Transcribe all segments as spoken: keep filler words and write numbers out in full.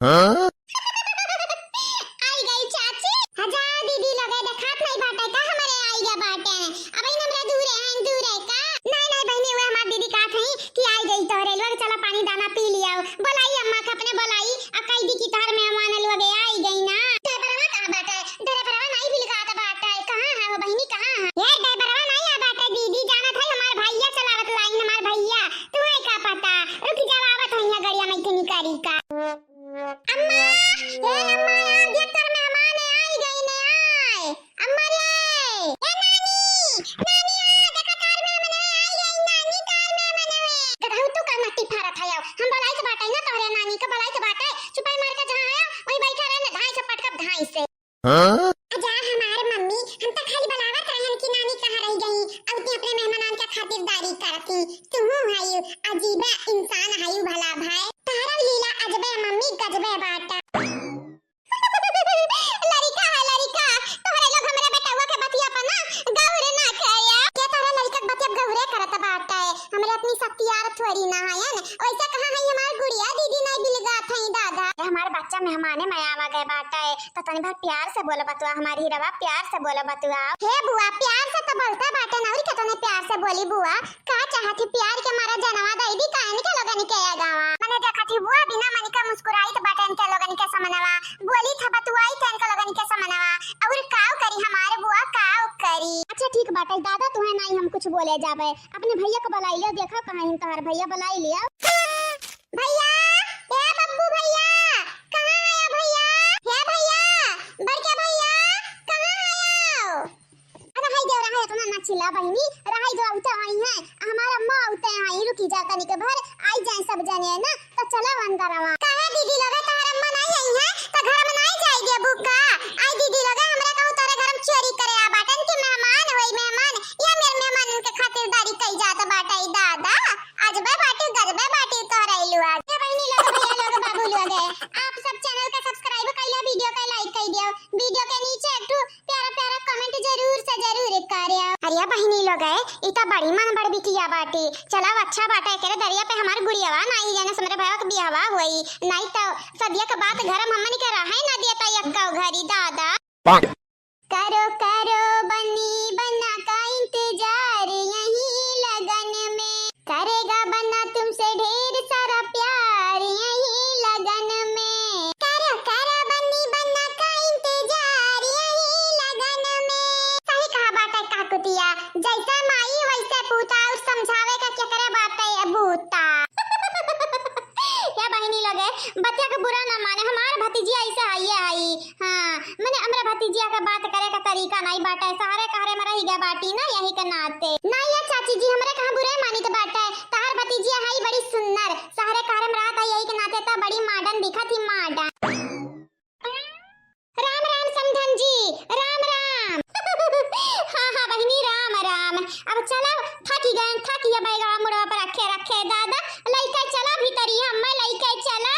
हाँ? आई गई चाची। हाँ, जा दीदी लगे, देखात नहीं बाटे का हमरे आई गए बाटे। अब इन हमरा दूरे हैं, दूरे का? नहीं, नहीं बहिनी, वे हमार दीदी कहत हई कि आई गई तोहरे लोग, चला पानी दाना पी लियाओ। बोलाई अम्मा के अपने बोलाई, आ कह दी कि तोहर मेहमान लोग आई गई ना। ड्राइवरवा कहाँ बाटे? ड्राइवरवा नहीं बिलगात बाटे। कहाँ है वो बहिनी, कहाँ है? ये ड्राइवरवा नहीं आ बाटे दीदी, जानत है हमार भैया चलावत लाइन, हमार भैया। तुम्हें का पता? रुक जाओ, आवत है यहाँ गड़िया में इतनी करी का। अम्मा, ए अम्मा, आ देख तोर मेहमान आई गई ने, आय। अम्मा रे, ए नानी, नानी आ, देखा तोर मेहमान आई गई, नानी तोर मेहमान है। गधऊ तू का मट्टी फारत है, हम बोलाइत बाटे ना तोहरे नानी का बोलाइत बाटे, चुपाई मार के जहाँ आया, वहीं बैठा रहे ना, धाई से पटकब धाई से। हाँ? जा हमार मम्मी, हम त खाली बलावत रहन कि नानी कहाँ रह गई, अउती अपने मेहमानन के खातिरदारी करती। तुहू हयू अजीबे इंसान हयू भला भाई। तहरा लीला अजबे मम्मी गजबे बाटा। लड़िका है लड़िका, तोहरे लोग हमरे बेटवा के बतिया पर ना गौर ना कया। के तोहरे लड़िका के बतिया गौरे करत बाटे? हमरे अपनी सतियार थोड़ी ना हयन। वैसे कहाँ है हमार गुड़िया दीदी नहीं बिलगात है दादा। हमार बच्चा मेहमाने में आवा गए बाटे। तो तनी भर प्यार से बोलो बतुआ, हमारी हीरवा प्यार से बोलो बतुआ। हे बुआ, प्यार से तो बोलते बाटे ना, और कितने प्यार से बोली बुआ। का चाहत ही प्यार के मारा जनवा दे दी, काहे के लोगन के ये गावा? मने देखत ही बुआ बिना मन का मुस्कुराइत बाटे इनके लोगन के समनवा, बोली था बतुआई था इनके लोगन के समनवा। और काव करी हमारे बुआ, काव करी। अच्छा ठीक बाटे दादा, तुहे नहीं हम कुछ बोले जाबे, अपने भैया को बुलाई लियो, देखो कहाँ हम तोहर भैया बुलाई लियो। भैया, ए बब्बू भैया, कहाँ आया भैया? हे भैया, बड़का भैया, कहाँ आया? अरे हाय देव, रहा इतना ना चिल्ला बहिनी, रहा जो उते आई है, हमारा माँ उते आई, रुकी जा तनिक भर, आई जाए सब जने ना, तो चला अंदरवा। काहे दीदी लगे तोहरे अम्मा नहीं आई है, तो घर में नहीं जाएगी अबू का? आई दीदी लगे, हमरा कहूँ तोरे घर में चोरी करे आ बाटन कि मेहमान होई मेहमान, या मेरे मेहमान उनके खातिरदारी कई जात बाटे दादा। अजबे बाटी, गजबे बाटी तोहरे लुआ। ए बहिनी लोग, भैया लोग, बाबू लोग, आप सब channel के subscribe कइलो, video के like कइ दियो, video के नीचे एक ठो प्यारा प्यारा comment जरूर से जरूर करियो। अरे बहिनी लोग, ई त बड़ी मन बड़ बिटिया बाटी। चला अच्छा बाटे, एकरे दरिया पे हमार गुड़ियावा नाई जाने से हमरे भैया के बियाहवा होई, नाई त सदिया के बाद घर में हमनी के रहे ना देता यक्का घरी दादा। करो करो बनी बना का इंतजार यही लगन में, करेगा बना तुमसे ढेर सारा प्यार यही लगन में। करो करो बनी बना का इंतजार यही लगन में। सही कहा बाटे काकुतिया, जैसे माई वैसे पूता, और समझावे का केकरे बाटे बूता। या बहिनी लगे बतिया के बुरा ना माने, हमार भतीजिया ऐसे हइये हई। हाँ, मने हमरे भतीजिया के बात करे का तरीका नहीं बाटे, सहरे कहरे में रहि गए बाटी ना, यही के नाते। नहीं या चाची जी, हमरे कहाँ बुरे मानित बाटे, तहार भतीजिया हई बड़ी सुन्नर, सहरे कहरे में रहत है, यही के नाते त बड़ी modern दिखत ही, modern। राम राम समधन जी, राम राम। हाँ हाँ बहिनी, राम राम। अब चला, थकी गए, थकी है बैगवा मुड़वा पर रखे रखे दादा, लइके चला भीतरी, हमें लइके चला।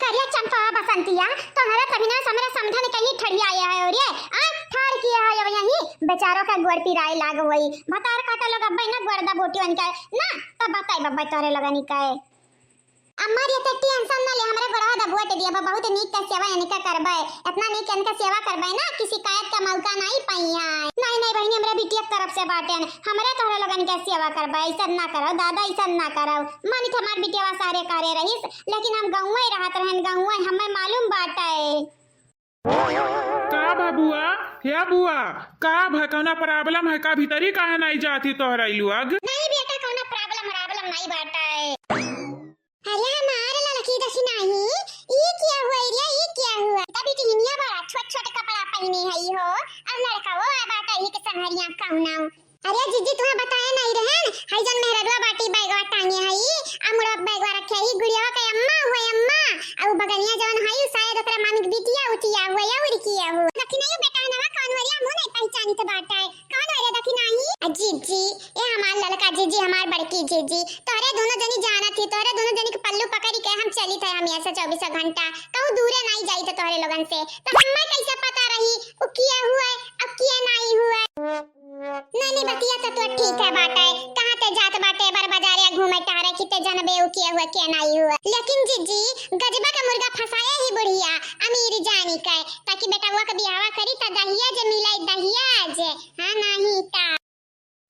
करिया चंपा बसंतिया, तोहरा तभी ना समरे समधन कहीं ठड़िया आया है और ये, आ, ठाड़ किया है अब यहीं, बेचारों का गोड़ पिराए लाग होई। भतार काटा लोग अब्बे ना गोड़ दबोटी उनके, ना, तब बताई बब्बे तोहरे लगनी कहे। अम्मा रे, ते tension ना ले, हमरे गोड़वा दबोट दिया बा, बहुत नीक के सेवा इनका करबे, इतना नीक इनका सेवा करबे ना कि शिकायत का मौका नहीं पाई है। नहीं, नहीं बहिनी, हमरे बिटिया के तरफ से बाटेन, हमरे तोहरे लोगन के सेवा करबे, ऐसा ना करो दादा, ऐसा ना करो। मानित हमार बिटिया सहरे कहरे रहीस, लेकिन हम गौवे रहत रहन, गौवे हमें मालूम बाटे। का बा बुआ? हे बुआ, का भा, कौना problem है का? भीतरी काहे नहीं जाती तोहरा ई लोग? नहीं बेटा, कौना problem, problem नहीं बाटे। अरे हमार लड़की देखी नहीं, ई क्या हुआ रे, ई क्या हुआ? तभी टिहनिया बड़ा छोट छोट कपड़ा पहने हई हो, और लड़का वो आ बाटे ही के संहरिया कौना। अरे जीजी, तुम्हें बताए नहीं रहन, हई जन मेहररुआ बाटी बैगवा टांगे हई, आ मुड़वा बैगवा रखे हई, गुड़िया के अम्मा हुए अम्मा, आ उ बगनिया जवन हई, उ शायद ओकरा मामी के बिटिया उटिया हुए या उड़किया हुए। देखी नहीं बेटा, नवा कौन वरिया मुंह नहीं पहचानी तो बाटा है, कौन वरिया देखी नहीं? आ जीजी, ए हमार ललका जीजी, हमार बड़की जीजी, तोहरे दोनों जनी जानत ही, तोहरे दोनों जनी के पल्लू पकड़ी के हम चली थे हम यहाँ से चौबीस घंटा, कहूँ दूरे नहीं जाई थे तोहरे लोगन से, तो हमें कैसे पता रही उ किए हुए, अब किए नहीं हुए? नानी, बतिया तो तोर ठीक है बाटे, कहाँ ते जात बाटे बर बाजारे घूमे टहरे कि ते जनबे उ के हुआ के नाई हुआ। लेकिन जीजी, गजबा के मुर्गा फंसाए ही बुढ़िया, अमीर जानी के, ताकि बेटवा के बियाहवा करी त दहिया जे मिलाई, दहिया जे, हाँ नाहीं ता।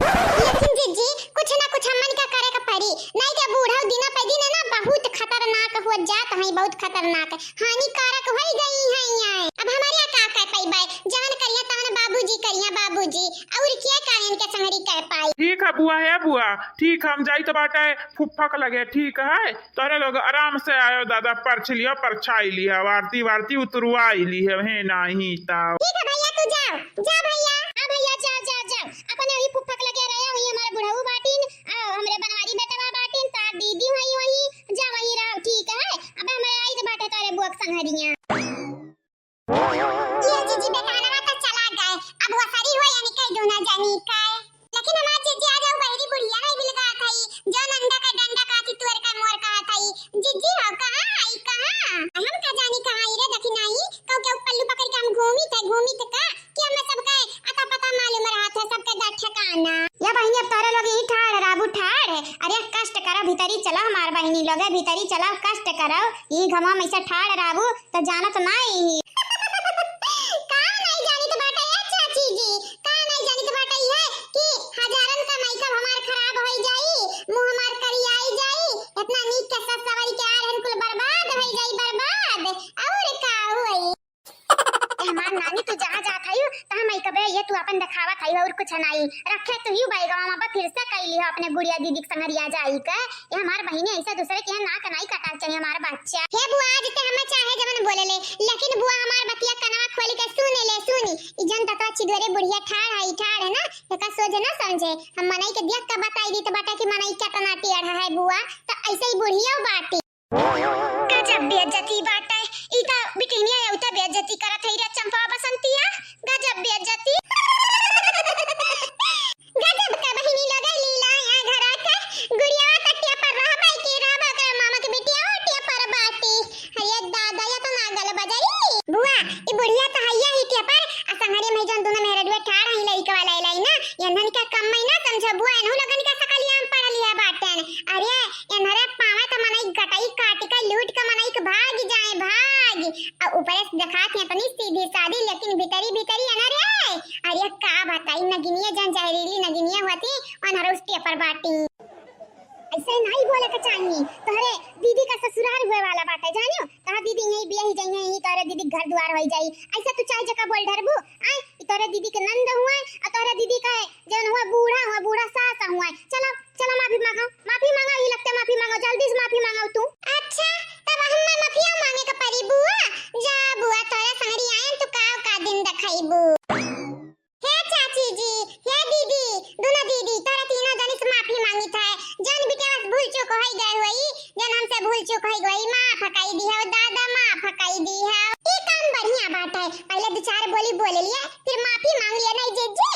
लेकिन जीजी, कुछ ना कुछ हमन का करे के पड़ी, नाहीं तो बूढ़ा दिना पे दिन ना बहुत खतरनाक हुआ जात है, बहुत खतरनाक। हानिकारक होई गई है यहाँ। अब हमारे यहाँ का कर पइबे, जवन करिया तवन बाबूजी करिया बाबूजी, और क्या का इनके संगरी कर पाई। ठीक है बुआ, हे बुआ, ठीक है, हम जाइत बाटे फुफ्फा के लगे, ठीक है, तोहरे लोग आराम से आयो दादा, परछ लियो, परछाई लियो, आरती वारती उतरवाई लियो, हे नाहीं ता। ठीक है भैया, तू जाओ, जा भैया। हाँ भैया, जाओ, जाओ, जाओ, अपने वही फुफ्फा के लगे रहे, वही हमारे बुढ़ऊ बाटिन, आ, हमरे बनवारी बेटवा बाटिन, तार दीदी हुई वही, जा वही रहो, ठीक है। अब हमारे आई तो बाटे तोरे बुआ के संगरिया। ये जीजी बेटानवा तो चला गए, अब वसरी हो यानी कह दो ना जानी का। लेकिन हमार जीजी आ जाओ, बहरी बुढ़िया नहीं मिल गया था, जो नंदा का डंडा काटी तुअर का मोर कहा था। जीजी हो कहाँ आई, कहाँ? हम का जानी कहाँ आई रे, देखी नहीं, कहू के पल्लू पकड़ के हम घूमी थे, घूमी थे का? कि हमें सबके अता पता मालूम रहत है, सबके दर ठिकाना। या बहिनी, अब तोरे लोग यही ठाड़ रहबू, ठाड़। अरे कष्ट करो, भीतरी चलो हमार बहिनी लोग, भीतरी चलो, कष्ट करो। यही घमवा में ऐसे ठाड़ रहबू तो जानत ना ही। का नहीं जानित बाटे ए चाची जी, का नहीं जानित बाटे है कि हजारन का makeup हमार खराब होई जाई, मुंह हमार करियाई जाई, इतना नीक के सज सवरी के आल हन कुल बर्बाद होई जाई, बर्बाद। और का होई? ए हमार नानी, तू जहाँ जात हयू, तहाँ मई कबे ये तू अपन देखावत हयू, और कुछ नाई। रखे तू ही बैगवा में, बा फिर से कई लिहो अपने गुड़िया दीदी के संगरिया जाई के। ये हमार बहिनी ऐसे दूसरे के यहाँ नाक नाई कटाक चाहिए हमार बच्चा। हे बुआ, आज ते हमें चाहे जवन बोले ले, लेकिन बुआ हमार बतिया कनवा खोल के सुने ले, सुनी। ई जन ततवा चिदोरे बुढ़िया ठाड़ है, ई ठाड़ है ना, एका सोझे ना समझे। हम मनई के देख के बताई दी तो बाटा कि मनई केतना टेढ़ है बुआ, तो ऐसे ही बुढ़िया बाटी। गजब बेइज्जती बाटे। ई त बिटिनिया एउ त बेइज्जती करत हई रे चंपा बसंतिया। गजब बेइज्जती। गजब के बहिनी लगे लीला है घरा के। गुड़िया कटिया पर रहबे के रहबे ओकरे मामा के बिटिया ओटिया पर बाटी। अरे दादा, ये तो नागल बजाई। बुआ, ई बुढ़िया तो हैया ही के पर, आ संगरे में जौन दोनों मेहरडुआ ठाड़ हई लइकवा लाई लाई ना, एन्हन के कम में ना समझो बुआ, एनहु लोगन के सकलिया में पड़ लिया बाटन। अरे, एन्हरे पावे त मनई गटई काट के लूट के मनई के भाग जाए, भाग। आ ऊपरे से देखात है इतनी सीधी सादी, लेकिन भीतरी भीतरी एन्हरे, अरे का बताई, नगिनिया जन जहरीली नगिनिया होती, एन्हरे उस टेपर बाटी। ऐसे नहीं बोले के चाहिए, तोहरे दीदी का ससुराल हुए वाला बाटे, जानियो, तोहर दीदी यहीं बियाही जाई, यहीं तोहरे दीदी के घर दुआर होई जाई, ऐसे तू चाहे जका बोल ढरबू, आय, ई तोहरे दीदी के नंद हुए, आ तोहरे दीदी का जौन हुआ बूढ़ा हुआ, बूढ़ा सास हुआ। चलो, चलो माफी मांगो, माफी मांगो, ई लगते माफी मांगो, जल्दी से माफी मांगो तू। अच्छा, तब हमें माफिया मांगे के पड़ी बुआ? जा बुआ, तोरे संगरी आयन तू का का दिन देखाइबू। हे चाची जी, हे दीदी, दोनों दीदी, तोरे तीनों जनी से माफी मांगी था। जौन बिटिया बस भूल चूक होई गए होई, जौन हमसे भूल चूक होई गई, माफ कई दी हो दादा, माफ कई दी हो। ई काम बढ़िया बात है, पहले दो चार बोली बोल लिए, फिर माफी मांग लिए, नहीं जीजी?